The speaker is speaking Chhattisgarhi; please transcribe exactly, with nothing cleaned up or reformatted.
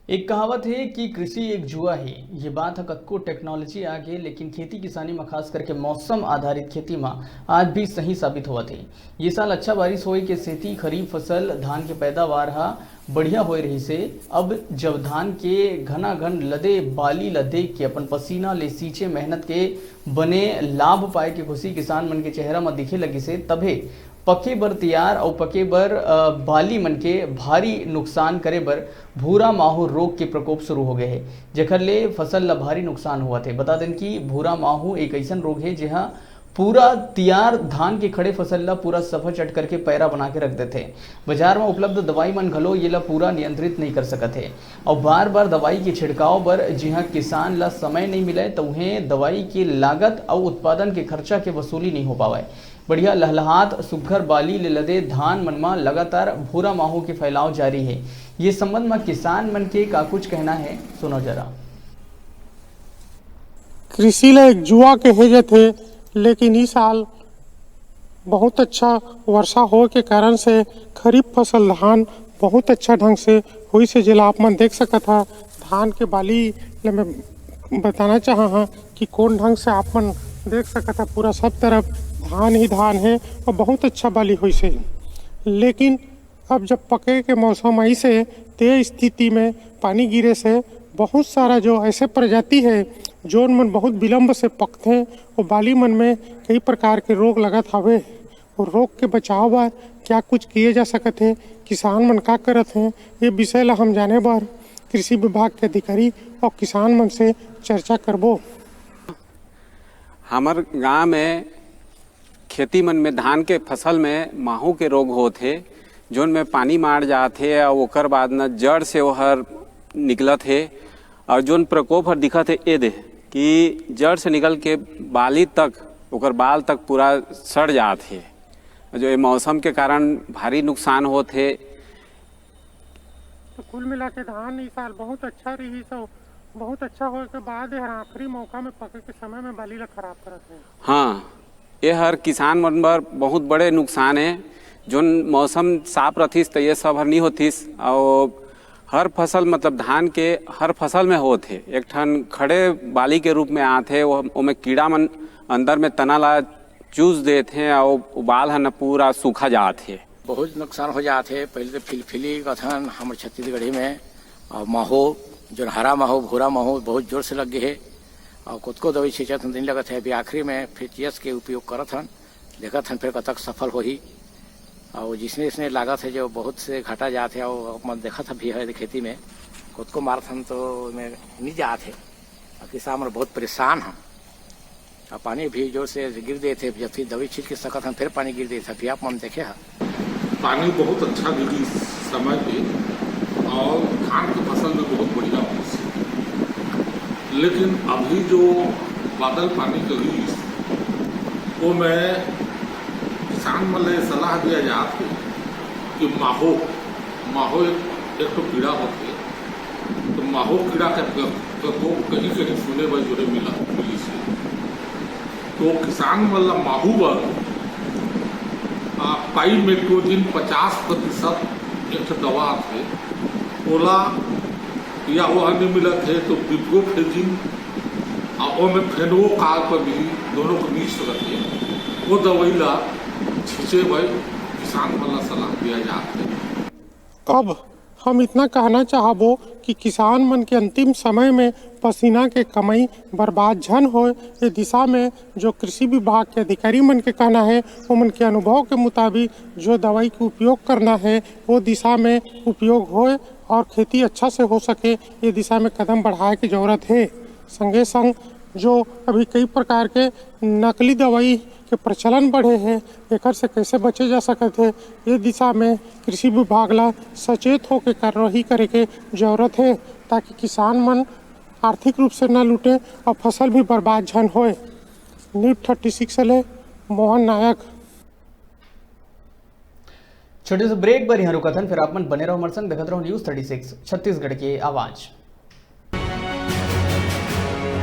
एक कहावत हे कि कृषि एक जुआ हे। ये बात ह कतको टेक्नोलॉजी आ गे, लेकिन खेती किसानी म, खास करके मौसम आधारित खेती म, आज भी सही साबित होवत हे। ये साल अच्छा बारिश होए के सेती खरीफ फसल धान के पैदावार ह बढ़िया होए रहिस हे। अब जब धान के घनाघन लदे बाली ल देख के, अपन पसीना ले सींचे मेहनत के बने लाभ पाए के खुशी किसान मन के चेहरा म दिखे लगिस हे, तभे पके बर तियार अउ पके बर, अ, बाली मन के भारी नुकसान करे बर भूरा माहू रोग के प्रकोप शुरू हो गए हे, जेकर ले फसल ला भारी नुकसान होवत हे। बता देन कि भूरा माहू एक अइसन रोग हे, जेहा पूरा तियार धान के खड़े फसल ला पूरा सफाचट करके पैरा बना के रख देथे। बाजार म उपलब्ध दवाई मन घलो ये ला पूरा नियंत्रित नइ कर सकत हे। अउ बार-बार दवाई के छिड़काव बर जिहां किसान ला समय नइ मिलय, त उहें दवाई के लागत अउ उत्पादन के खर्चा के वसूली नइ हो पावय। बढ़िया लहलहात सुग्घर बाली ले लदे धान मन म लगातार भूरा माहू के फैलाव जारी हे। ये संबंध म किसान मन के का कुछ कहना हे, सुनो जरा। कृषि ल एक जुआ कहे जाथे, लेकिन ई साल बहुत अच्छा वर्षा होए के कारण से खरीफ फसल धान बहुत अच्छा ढंग से होइस हे, जेला आप मन देख सकत हा। धान के बाली ल मैं बताना चाहा हां कि कोन ढंग से आप मन देख सकत हा, पूरा सब तरफ धान ही धान हे अउ बहुत अच्छा बाली होइस हे। लेकिन अब जब पके के मौसम आइस हे, ते स्थिति में पानी गिरे से बहुत सारा जो ऐसे प्रजाति हे, जोन मन बहुत विलंब से पकथे, वो बाली मन में कई प्रकार के रोग लगत हवे। वो रोग के बचाव बर क्या कुछ किए जा सकत हे, किसान मन का करत हे, ये विषय ला हम जाने बर कृषि विभाग के अधिकारी और किसान मन से चर्चा करबो। हमर गांव में खेती मन में धान के फसल में माहू के रोग होत हे, जोन में पानी मार जात हे अउ ओकर बाद न जड़ से ओहर निकलत हे। अउ जोन प्रकोप हर दिखत हे ए दे कि जड़ से निकल के बाली तक, ओकर बाल तक पूरा सड़ जात हे। जो ये मौसम के कारण भारी नुकसान होत हे। तो कुल मिला के धान इस साल बहुत अच्छा रही, सो बहुत अच्छा होए के बाद एहर आखिरी मौका में पके के समय में बाली ला खराब करत हे। हाँ, ये हर किसान मन बर बहुत बड़े नुकसान हे। जोन मौसम साफ रथिस त ये सब हर नहीं होतिस। और हर फसल, मतलब धान के हर फसल में होत हे, एक ठन खड़े बाली के रूप में आत हे, वो, ओमे कीड़ा मन अंदर में तना ला चूस देत हे और बाल ह न पूरा सूखा जात हे। बहुत नुकसान हो जात हे। पहले तो फिलफिली कथन हमर छत्तीसगढ़ी में, और माहो, जोन हरा माहो, भूरा माहो बहुत जोर से लग गे हे। और कतको दवाई छींचत हन, दिन लगत हे। अभी आखिरी में फिर टीएस के उपयोग करत हन, देखत हन फिर कतक सफल होही। और जिसने इसने लागत हे जो बहुत से घाटा जात हे, और अपन देखत हे भी है खेती में कतको मारत हन तो में नहीं जात हे। और किसान मन बहुत परेशान हन। आ पानी भी जोर से गिर देत हे, जब फिर दवाई छिड़क सकत हन, फिर पानी गिर देत हे, फिर आप मन देखे हा। पानी बहुत अच्छा गिरी समय पे और धान के फसल भी बहुत बढ़िया होइस। लेकिन अभी जो बादल पानी के गिरिस, वो में किसान मन ले सलाह दिया जात हे कि माहो, माहो एक, एक ठो कीड़ा होथे, तो माहो कीड़ा के प्रकोप कहीं कहीं सुने बर जोरे मिला, मिलिस हे। तो किसान मन ला माहू बर, आ, पाइमेट्रोजिन पचास प्रतिशत एक ठो दवा आथे, ओला या वो हर नहीं मिलत हे तो पिप्रोफेजिन, आ, ओमे फेनोकार्प भी, दोनों को मिक्स करके वो दवाई ला छींचे बर किसान मन ला सलाह दिया जात हे। अब हम इतना कहना चाहबो कि किसान मन के अंतिम समय में पसीना के कमाई बर्बाद झन होए, ये दिशा में जो कृषि विभाग के अधिकारी मन के कहना है, ओमन के अनुभव के मुताबिक जो दवाई के उपयोग करना है, वो दिशा में उपयोग होए और खेती अच्छा से हो सके, ये दिशा में कदम बढ़ाए के जरूरत है। संगे संग जो अभी कई प्रकार के नकली दवाई के प्रचलन बढ़े हे, एकर से कैसे बचे जा सकत हे, ये दिशा में कृषि विभाग ला सचेत होके कार्रवाई करे के जरूरत हे, ताकि किसान मन आर्थिक रूप से न लूटे और फसल भी बर्बाद झन होए। न्यूज थर्टी सिक्स ले मोहन नायक। छोटे से ब्रेक बर यहाँ रुकत हन, फिर आप मन बने रहो हमर संग, देखत रहो न्यूज थर्टी सिक्स, छत्तीसगढ़ के आवाज।